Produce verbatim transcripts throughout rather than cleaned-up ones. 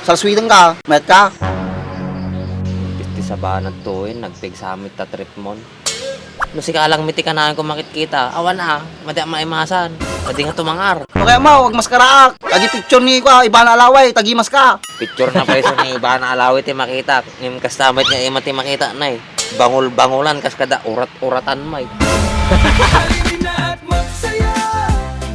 Salsuiden ka, mayat ka. Pisti sabanad toyen, nagpigsamit ta trip mon. No sika lang met ti kanayon ko makitkita, awan a, madi a maimasan, madi nga tumangar. No kaya mo, agmaskaraak. Adi picture ni ko, Ivana Alawi, tagimas ka. Picture na pay isu ni Ivana Alawi ti makitak, ngem kasta met nga ima ti makitak, nay. Bangol-bangolan kas kada urat-uratan, may. Halina at magsaya,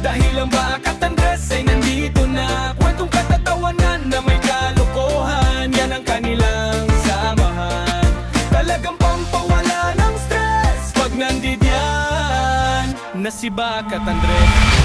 dahil ang Bakat Andres ay nandito na. Kwentong katatawanan na may kalokohan, yan ang kanilang samahan. Talagang pampawala ng stress pag nandidiyan na si Bakat Andres.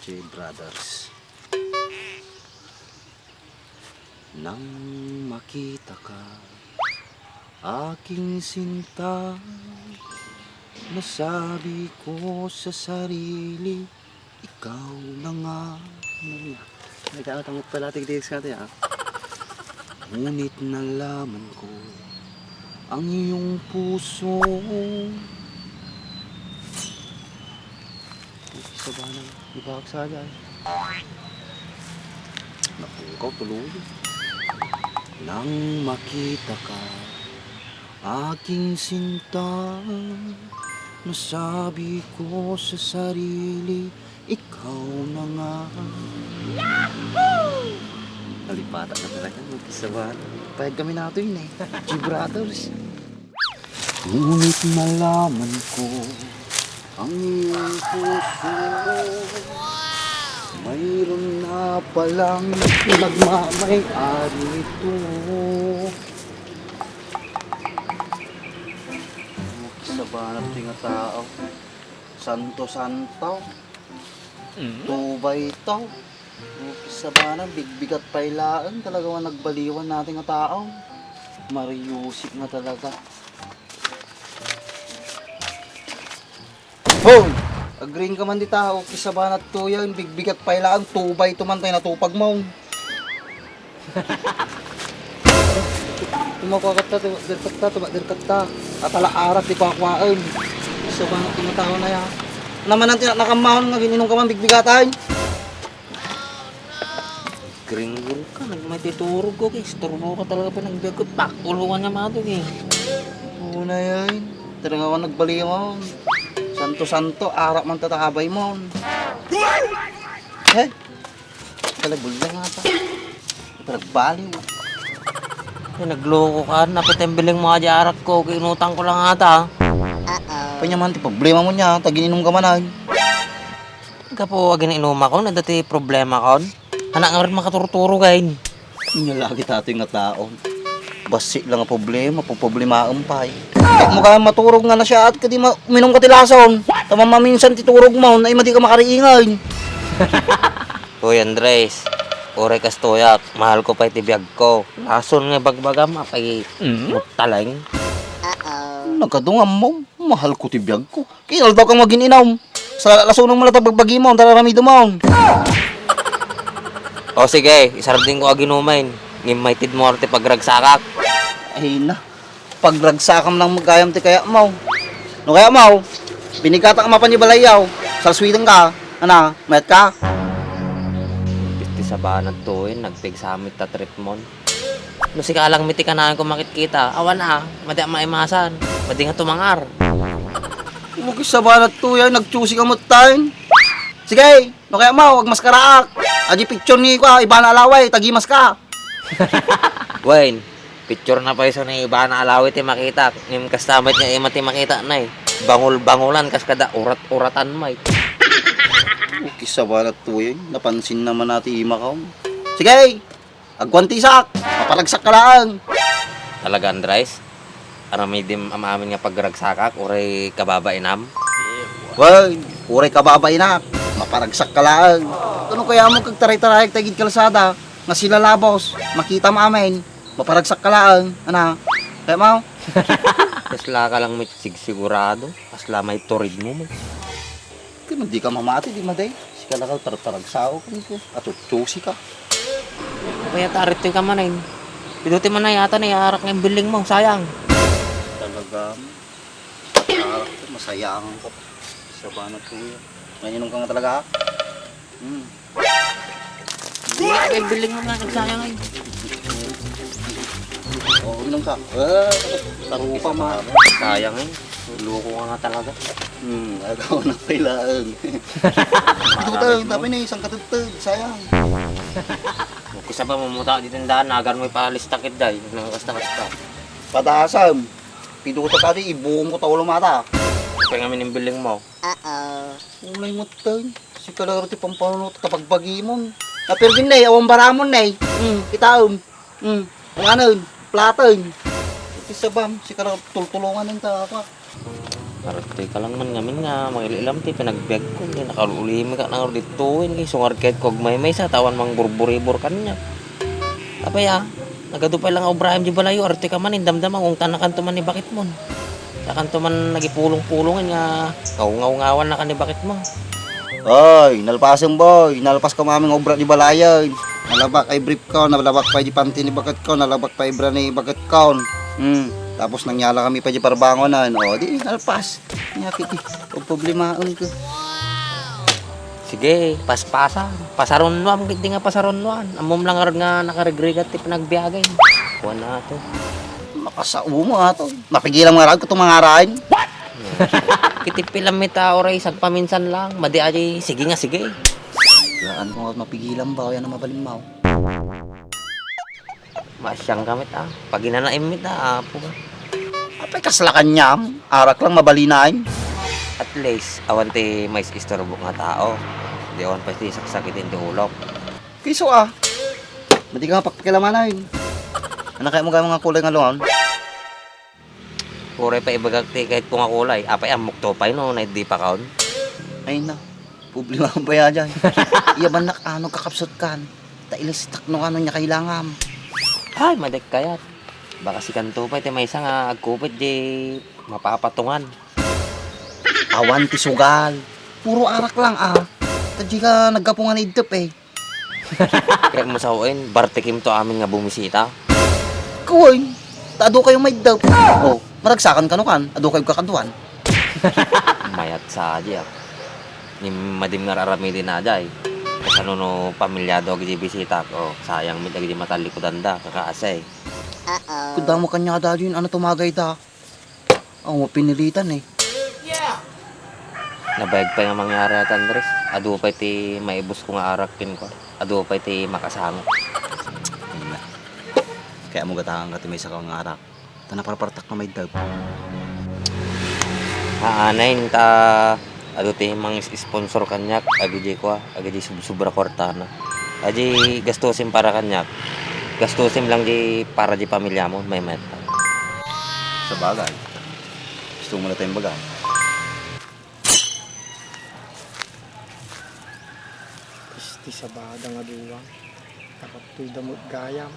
J Brothers. Nang makita ka, aking sinta, nasabi ko sa sarili, ikaw na nga. Ano niya? Nagkakatangop pala, tigdis nga tayo, ah. Ngunit nalaman ko ang iyong puso. Isa ba nang ibahag sa dyan? Naku, ikaw tuloy. Nang makita ka, aking sinta, nasabi ko sa sarili, ikaw na nga. Nalipatan na talaga, mag-isa ba? Payag kami na ito yun eh. G Brothers. Ngunit nalaman ko ang iyong puso. Mayroon na palang nagmamay-ari nito. Sabanat ti nga tao. Santo-santo. Mm. Tubay to. Sabanat, bigbigat pay laeng. Talaga nga nagbaliwan natin nga tao. Mariusik nga talaga. Hoy! Agring ka man di tao, kisabanat to yan, bigbigat pay laeng, tubay to man tayo natupag mo. Tumakwa ka ta, tumakder ka ta, tumakder ka ta. Atala arat di kwakwaen. Kisabanat to nga tao na ya. Naman ang tinak nakamahon nga gininom ka man, bigbigatan. Gringgol ka, nagmay ti turog ko, kay isturbo ka talaga pa nagbiag ko, pakulungan nga matog eh. Una yan, talaga ako nagbaliwan. Santo-santo, arak man tatakabay mo. He? Talagbulda nga ta. Talagbaliw. Ay, nagloko ka, napit ang biling mo nga di arak ko, kay inutang ko lang ata. Panyaman ti problema mo niya, tagininom ka man ay. Gapu agininuma kon, adda ti problema kon. Anak nga rin makaturturog ay. Inya lagi tato nga tao. Basi lang nga problema, problemaen pay. Ket mo kaya maturog nga nasiaat, kadi ma-, uminom ka ti lason. Tama maminsan ti turog mo, na ima di ka makariingay. Hoy, Andres, uray kas tuyak, mahal ko pay ti biag ko. Lason nga bagbagam, apay, mm, mutaleng. Nagkadungam mo, mahal ko ti biag ko. Kinaldaw kang magin-inaw. Sa lasunong mo lang ta bagbagi mo, tara ramido mo. O sige, isarding ko aginumin. Ngem maitid mo ti pagragsakak. Ay na, pagragsakam lang magayam ti kaya mo. No kaya mo, binigatan ka mapan di balayyaw. Salsuiden ka. Ana, mayat ka? Pisti sabanad to, eh, nagpigsamit ta trip mon. No sika lang met ti kanayon ko makitkita, awan a, madi a maimasan, madi nga tumangar. Ugis sabanat to yan, nagtsusi ka met tayo. Sige, no kaya mo, agmaskaraak. Adi picture ni, kwa, Ivana Alaway, tagimas ka. Wen, picture na pay isu ni Ivana Alaway ti makitak, ngem kasta met nga ima ti makita nay. Bangol-bangolan kas kada urat-uratan may. Ugis sabanat to yan, napansin naman natin ima ka. Sige! Agwantisak! Maparagsak ka laeng! Talaga, Andres? Aramidim am-amin nga pagragsakak, uray kababainam? Wen, uray kababainak! Maparagsak ka laeng! Kano kaya mo kagtaray-tarayag ta igid kalsada, nga silalabos, makitam amin, maparagsak ka laeng, ana? Kaya mo? Kasla ka lang may sigsigurado, kasla may turid mo, may. Dika mamati, di maday. Sika la ka parparagsaok, ito. Atutsusi ka. Kaya ta, aritoy ka manen. Piduti man na yata na arak nga imbiling mo, sayang. Talaga, arak ko, masayang ko. Sabana tuya. Mainom ka nga talaga, ha? Hmm. Ay, biling mo nga, nagsayang ay. Oo, inom ka. Ah, tarupa ma. Sayang eh. Loko ka nga talaga. Hmm, agaw na kailangan. Ito tayo, tapay na isang katagtag. Sayang. Kisa pa mamuta di tindahan, nagan mo ipalistakit day. Nang kasta-kasta. Padasam. Piduta tadi, ibuong ko taulo mata. Kaya nga minimbiling mo. Ulay mo tayo. Si kalaro ti pampanuno ta pagbagimon. Napirgin na eh, awan baramon na eh. Hmm, kitaon. Hmm, awanen, platen. Iti sabam, si kalaro tultulungan ng tapa. Parati ka lang man ngamin nga, mangililam ti panagbiag ko. Hindi nakalulim ka na dito, hindi sungar kahit kog may may sa tawan mang burburibor kanya. Apay a, nagadu pay lang nga obraham di balayo, arte ka man, indamdama, kung tanakan to man ni bakit mon. Takan to man nagipulong-pulongan nga, ngaw-ngaw-ngawan na ka ni bakit mo. Oy, nalpasem, boy, nalpas ka maming obra di balayen. Nalabak ay brief ko, nalabak pa di panty ni bakit ko, nalabak pa ibra ni bakit ko. Hmm, tapos nangyala kami pa di parbangonan. O, di, nalpas. Nya, kiti, problemaon ko. Sige, paspasan. Pasaronnuam, gid nga pasaronnuan. Ammom lang arag nga nakaregregat ti panagbiagay. Kuan na ato. Makasao mo ato. Mapigilan mo arag itong mga arain. What? Kiti pilam mita oray sagpaminsan lang. Madi aji, sige nga, sige. Laan ko nga mapigilan ba? Yan ang mabalimmaw. Masyang gamit ah. Paginanaim mit ah, apo. Apay kasla kanyam, arak lang mabalinain. At least, awan ti mais isturbo nga tao. Di awan pa ti saksakit ti ulok. Kiso ah. Madi ka nga pakpakilamanay. Ano kaya mo gaya mga kulay nga luan? Uray pa ibagak ti kahit ko nga kulay. Apay, ammok to pay no, naiddi pa kaon. Ay na, problema ang bayajan. Iya bannak ano kakapsot kan. Ta ilistak no ano niya kailangam. Ay, madek kayat. Baka si kanto pay ti maysa nga agkupit di mapapatungan. Awan ti sugal. Puro arak lang ah. Ta di ka naggapungan iddep eh. Kaya mo sa uin, bartikim to amin nga bumisita. Kuwan, ta adu kayo maiddep. Oh, maragsakan kano kan, adu kayo kakaduan. Mayat sa aji ah. Ni madim nga raramidin na jay. Kasano no pamilyado agi bisita ko, sayang mit agi matalikudan da, kakaasay. Kudamo kanya da jay, ano tumagay da? Aw, mapinilitan eh. Nabayag pay nga mangyari at Andres. Adu pay ti maibus ko nga arak ken ko. Adu pay ti makasango. Ayun na. Kaya mo gatakan ka ti maysa ka nga arak. Ta naparpartak na may dab. Aanay ta adu ti mang sponsor kaniak. Agi di ko, agi di sub-, subra kwartana. Adi gastusim para kaniak. Gastusim lang di para di pamilyamon, may mata. Sabagay. Gusto mo na tayong baga. Isti sabada nga duwa. Takot to'y damot gayam.